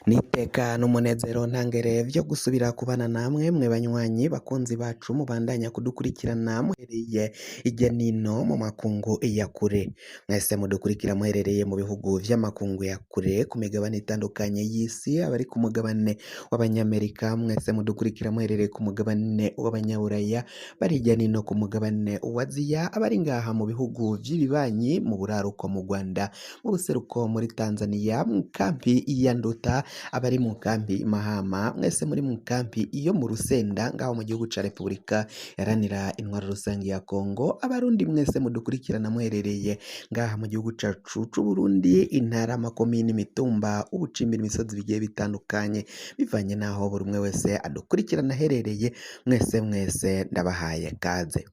N'iteka n'umunezero ntangere vyo gusubira kubana namwe mwe banywanyi bakunzi bacu mubandanya kudukurikirana muhereye irya nino mu makungu ya kure. Mwese mudukurikira muherereye mu bihugu vy'amakungu ya kure ku migabane itandukanye y'isi, abari ku mugabane w'abanyamerika, mwese mudukurikira muherereye ku mugabane w'abanyaburaya, bari hirya nino ku mugabane wa Aziya, abari ngaha mu bihugu vy'ibibanyi, mu buraruko mu Rwanda, mu buseruko muri Tanzania, mu kampi ya Nduta, abari mu kampi Mahama, mwese muri mu kampi iyo mu Rusenda ngaho mu gihugu ca Repubulika Iharanira Intwaro Rusangi ya Kongo, abarundi mwese mudukurikirana muherereye ngaha mu gihugu cacu c'Uburundi, intara, amakomine, imitumba, ubucimbiri, imisozi bigiye bitandukanye, bivanye n'aho buri umwe wese adukurikirana aherereye, mwese mwese ndabahaye kaze.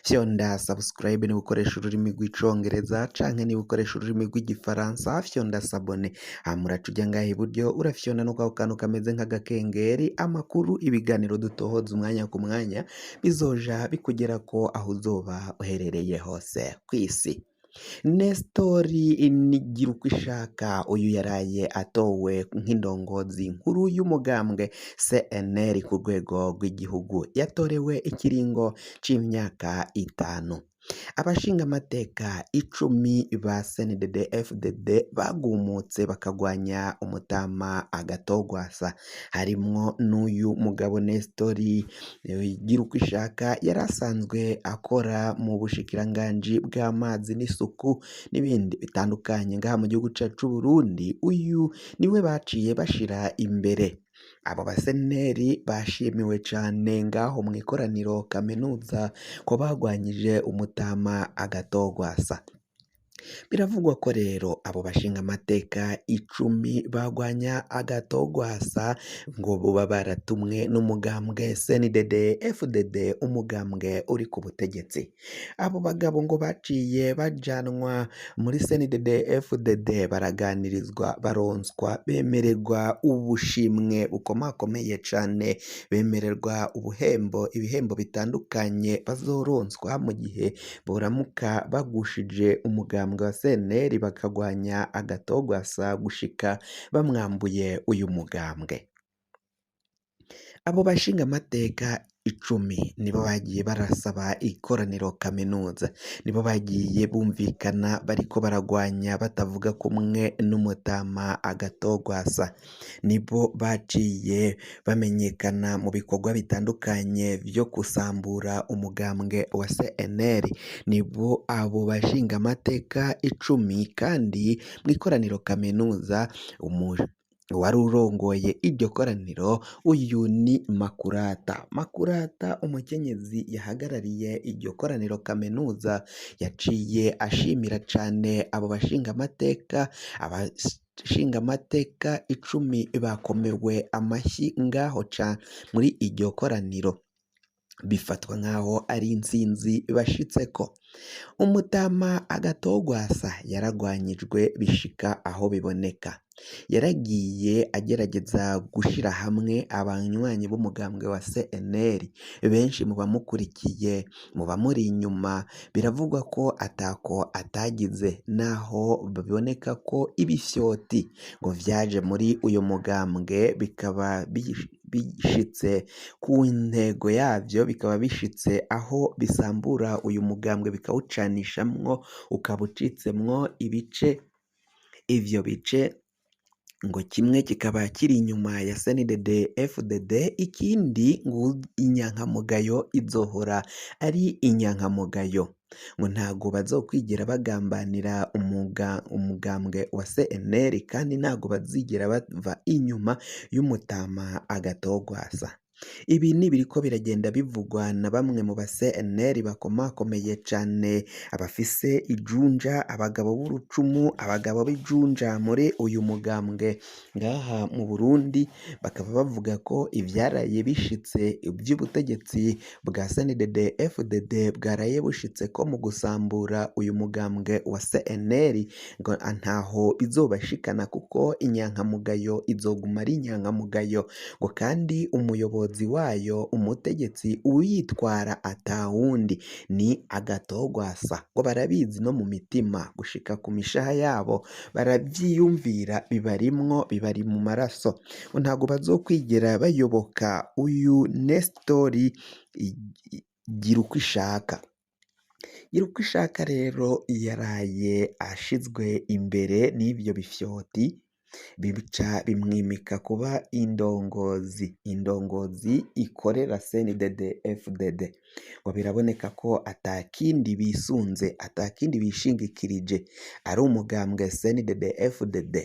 Fyonda subscribe niba ukoresha ururimi rw'icongereza canke niba ukoresha ururimi rw'igifaransa fyonda s'abonner, hama uraca uja ngaha iburyo urafyonda no kwako kantu kameze nk'agakengeri, amakuru ibiganiro dutohoza umwanya ku mwanya bizoja bikugerako aho uzoba uherereye hose kw'isi. Nestori Nigirukishaka uyu yaraye atowe nk'indongozi nkuru y'umugambwe CNL ku rwego rw'igihugu, yatorewe ikiringo c'imyaka 5. Abashingamateka 10 ba CNDD FDD bagumutse bakagwanya umutama Agatogwasa, harimwo n'uyu mugabo Nestori Girukwishaka yari asanzwe akora mu bushikiranganji bw'amazi n'isuku n'ibindi bitandukanye ngaha mu gihugu cacu c'Uburundi, uyu niwe baciye bashira imbere. Abo baseneri bashimiwe cane ngaho mw'ikoraniro kaminuza ko bagwanyije umutama Agatogwasa. Biravugwa ko rero abo bashingamateka 10 bagwanya Agatogwasa ngo boba baratumwe n'umugambwe CNDD FDD, umugambwe uri ku butegetsi. Abo bagabo ngo baciye bajanwa muri CNDD FDD baraganirizwa, baronswa, bemererwa ubushimwe bukomakomeye cane, bemererwa ubuhembo, ibihembo bitandukanye bazoronswa mu gihe boramuka bagushije umugambwe wa CNL bakagwanya Agatogwasa gushika bamwambuye uyu mugambwe. Abo bashingamateka 10 nibo bagiye barasaba ikoraniro kaminuza, nibo bagiye bumvikana bariko baragwanya batavuga kumwe n'umutama Agatogwasa, nibo baciye bamenyekana mu bikorwa bitandukanye vyo gusambura umugambwe wa CNL, nibo abo bashingamateka 10 kandi mw'ikoraniro kaminuza wari urongoye iryo koraniro uyu ni Makurata. Makurata umukenyezi yahagarariye iryo koraniro kaminuza yaciye ashimira cane abo bashingamateka, abashingamateka 10 bakomewe amashyi ngaho ca muri iryo koraniro, bifatwa nk'aho ari intsinzi bashitseko. Umutama Agatogwasa yaragwanyijwe bishika aho biboneka, yaragiye agerageza gushira hamwe abanywanyi b'umugambwe wa CNL, benshi mu bamukurikiye mu bamuri inyuma biravugwa ko atako atagize, naho biboneka ko ibifyoti ngo vyaje muri uyu mugambwe bikaba bishitse ku ntego yavyo, bikaba bishitse aho bisambura uyu mugambwe bikawucanishamwo ukaba ucitsemwo ibice, ivyo bice ngo kimwe kikaba kiri inyuma ya CNDD FDD, ikindi ngo inyankamugayo izohora ari inyankamugayo, ngo ntago bazokwigira bagambanira umugambwe wa CNL kandi ntago bazigera bava inyuma y'umutama Agatogwasa. Ibi ni biriko biragenda bivugwa na bamwe mu ba CNL bakomakomeye cane, abafise ijunja, abagabo b'urucumu, abagabo b'ijunja muri uyu mugambwe ngaha mu Burundi, bakaba bavuga ko ivyaraye bishitse ivy'ubutegetsi bwa CNDD FDD bwaraye bushitse ko mu gusambura uyu mugambwe wa CNL ngo ntaho bizobashikana kuko inyankamugayo izoguma ari inyankamugayo, ngo kandi umuyobozi Umuyobozi wayo, umutegetsi uwuyitwara atawundi ni Agathon-Rwasa. Ngo barabizi no mu mitima gushika ku mishaha yabo baravyiyumvira, bibarimwo, bibari mu maraso. Ngo ntabwo bazokwigera bayoboka uyu Nestori Girukwishaka. Girukwishaka rero yaraye ashizwe imbere n'ivyo bifyoti, bica bimwimika kuba indongozi, indongozi ikorera CNDD FDD. Ngo biraboneka ko atakindi bisunze, atakindi bishingikirije ari umugambwe CNDD FDD.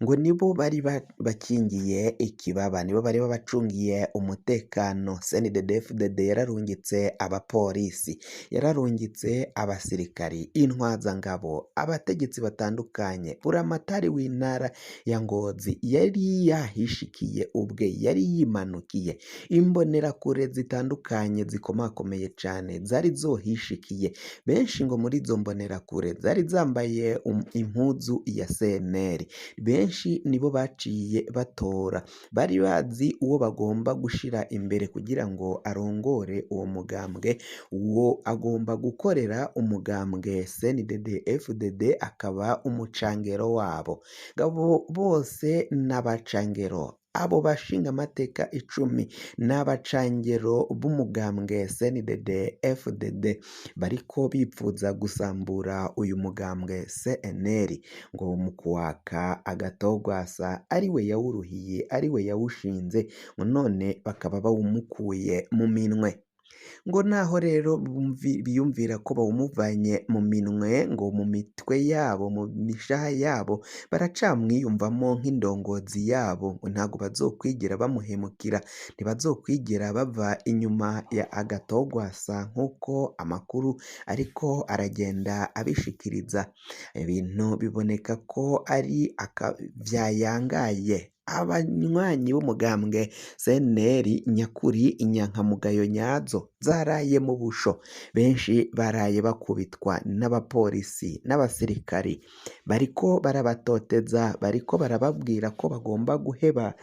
Ngo nibo bari bakingiye ikibaba, nibo bari babacungiye umutekano. CNDD FDD yararungitse abapolisi, yararungitse abasirikari, intwazangabo, abategetsi batandukanye. Buramatari w'intara ya Ngozi yari yahishikiye ubwe, yari yimanukiye. Imbonerakure zitandukanye zikomakomeye cane zari zohishikiye. Benshi ngo muri izo mbonerakure zari zambaye impuzu ya CNL. Benshi nibo baciye batora, bari bazi uwo bagomba gushira imbere kugira ngo arongore uwo mugambwe, uwo agomba gukorera umugambwe CNDD FDD akaba umucangero wabo. Ngabo bose n'abacangero, abo bashinga amateka 10 n'abacangero b'umugambwe CNDD FDD bariko bipfuza gusambura uyu mugambwe CNL, ngo mu kuwaka Agathon-Rwasa ariwe yawuruhiye, ariwe yawushinze, ngo none bakaba bawumukuye mu minwe. Ngo naho rero biyumvira ko bawumuvanye mu minwe, ngo mu mitwe yabo, mu mishaha yabo baracamwiyumvamo nk'indongozi yabo, ngo ntabwo bazokwigira bamuhemukira, ntibazokwigera bava inyuma ya Agathon-Rwasa nk'uko amakuru ariko aragenda abishikiriza. Ibintu biboneka ko ari vyayangaye. Abanywanyi b'umugambwe CNL nyakuri, inyankamugayo nyazo zaraye mu busho, benshi baraye bakubitwa n'abapolisi n'abasirikari, bariko barabatoteza, bariko barababwira ko bagomba guheba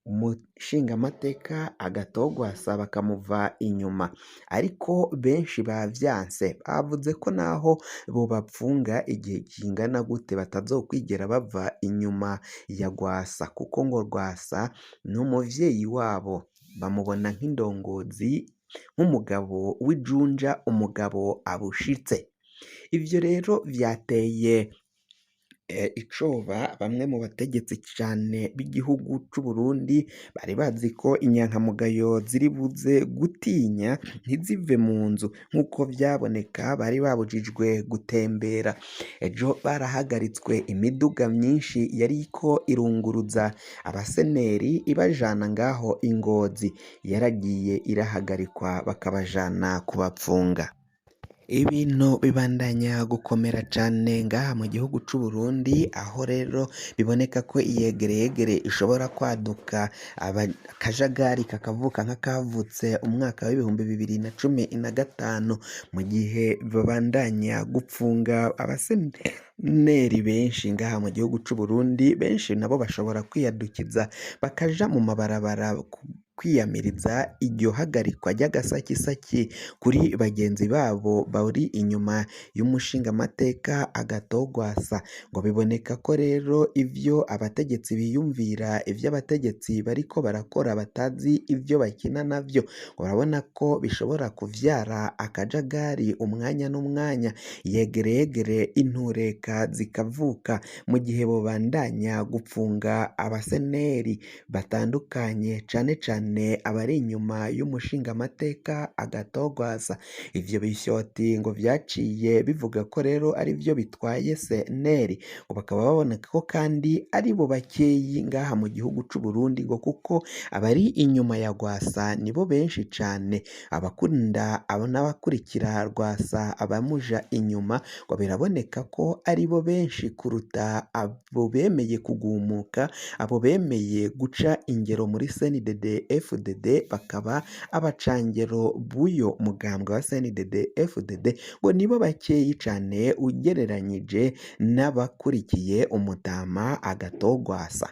umushingamateka Agathon-Rwasa bakamuva inyuma, ariko benshi bavyanse, bavuze ko naho bobapfunga igihe kingana gute batazokwigera bava inyuma ya Rwasa, kuko ngo Rwasa ni umuvyeyi wabo, bamubona nk'indongozi, nk'umugabo w'ijunja, umugabo abushitse. Ivyo rero vyateye icoba bamwe mu bategetsi cane b'igihugu c'u Burundi, bari bazi ko inyankamugayo ziri buze gutinya ntizive mu nzu nk'uko vyaboneka, bari babujijwe gutembera. Ejo barahagaritswe imiduga myinshi yariko irunguruza abaseneri ibajana ngaho i Ngozi, yaragiye irahagarikwa bakabajana kubapfunga. Ibintu bibandanya gukomera cane ngaha mu gihugu c'u Burundi, aho rero biboneka ko iyegereyegere ishobora kwaduka, akajagari kakavuka nk'akavutse umwaka w'2015, mu gihe babandanya gupfunga abaseneri benshi ngaha mu gihugu c'u Burundi. Benshi nabo bashobora kwiyadukiza bakaja mu mabarabara kwiyamiriza iryo hagarikwa ry'agasakisaki kuri bagenzi babo bari inyuma y'umushingamateka Agathon-Rwasa. Ngo biboneka ko rero ivyo abategetsi biyumvira, ivyo abategetsi bariko barakora batazi ivyo bakina navyo, ngo barabona ko bishobora kuvyara akajagari umwanya n'umwanya, yegereyegere intureka zikavuka mu gihe bobandanya gupfunga abaseneri batandukanye, cane cane abari inyuma y'umushingamateka Agathon-Rwasa. Ivyo bifyoti ngo vyaciye bivuga ko rero ari vyo bitwaye CNL, ngo bakaba babona ko kandi ari bo bakeyi ngaha mu gihugu c'u Burundi, ngo kuko abari inyuma ya Rwasa nibo benshi cane, abakunda n'abakurikira Rwasa, abamuja inyuma, ngo biraboneka ko ari bo benshi kuruta abo bemeye kugumuka, abo bemeye guca ingero muri CNDD FDD bakaba abacangero b'uyo mugambwe wa CNDD FDD, ngo nibo bakeyi cane ugereranyije n'abakurikiye umutama Agathon-Rwasa.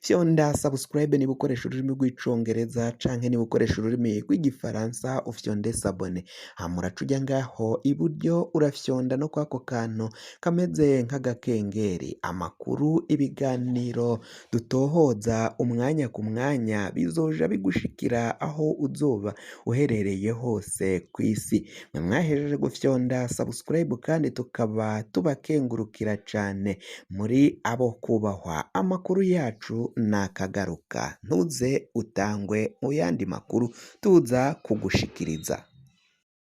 Fyonda subscribe niba ukoresha ururimi rw'icongereza canke niba ukoresha ururimi rw'igifaransa ufyonde s'abonner, hama uraca uja ngaho iburyo urafyonda no kwako kantu kameze nk'agakengeri. Amakuru, ibiganiro dutohoza umwanya ku mwanya bizoja bigushikira aho uzoba uherereye hose kw'isi. Mwe mwahejeje gufyonda subscribe kandi tukaba tubakengurukira cane muri abo kubahwa. Amakuru yacu nakagaruka, ntuze utangwe mu yandi makuru tuza kugushikiriza.